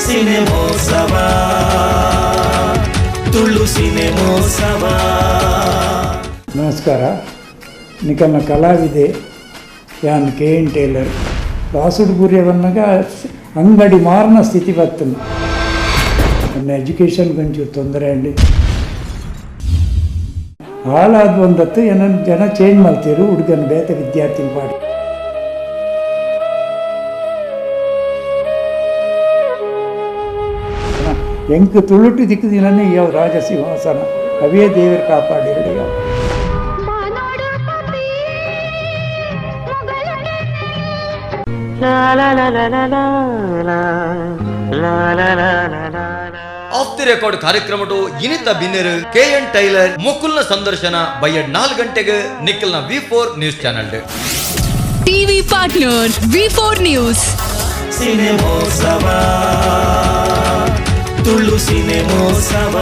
ಸಿನೆಮೋತ್ಸವ, ತುಳು ಸಿನೆಮೋತ್ಸವ. ನಮಸ್ಕಾರ. ನಿಕಲ್ನ ಕಲಾವಿದೆ ಯಾನ್ ಕೆ ಎನ್ ಟೇಲರ್. ರಾಸುಡು ಬೂರ್ಯವನ್ನಾಗ ಅಂಗಡಿ ಮಾರನ ಸ್ಥಿತಿ ಬರ್ತದೆ. ನನ್ನ ಎಜುಕೇಷನ್ ಒಂಚೂರು ತೊಂದರೆ ಅಂಡಿ ಹಾಳಾದ ಒಂದತ್ತು. ಏನ ಜನ ಚೇಂಜ್ ಮಾಡ್ತೀರು, ಹುಡುಗನ ಬೇತೆ ವಿದ್ಯಾರ್ಥಿ ಪಾಡಿ. ಎಂಕ್ ತುಳುಟು ದಿಕ್ಕದಿನನೇ ಯಾವ ರಾಜಸಿಂಹಾಸನ ಅವೇ ದೇವರು ಕಾಪಾಡಿ ಯಾವ. ಆಫ್ the record ಕಾರ್ಯಕ್ರಮಟು ಇನಿತ ಬಿನ್ನೆರ್ ಕೆ ಎನ್ ಟೈಲರ್ ಮೊಕುಲ್ನ ಸಂದರ್ಶನ ಬಯ್ಯಡ್ 4 ಗಂಟೆಗೆ ನಿಖಲ್ನ ವಿ4 news channel. TV partner V4 news. ಸಿನೆಮೋತ್ಸವ, Tulu ಸಿನೆಮೋತ್ಸವ.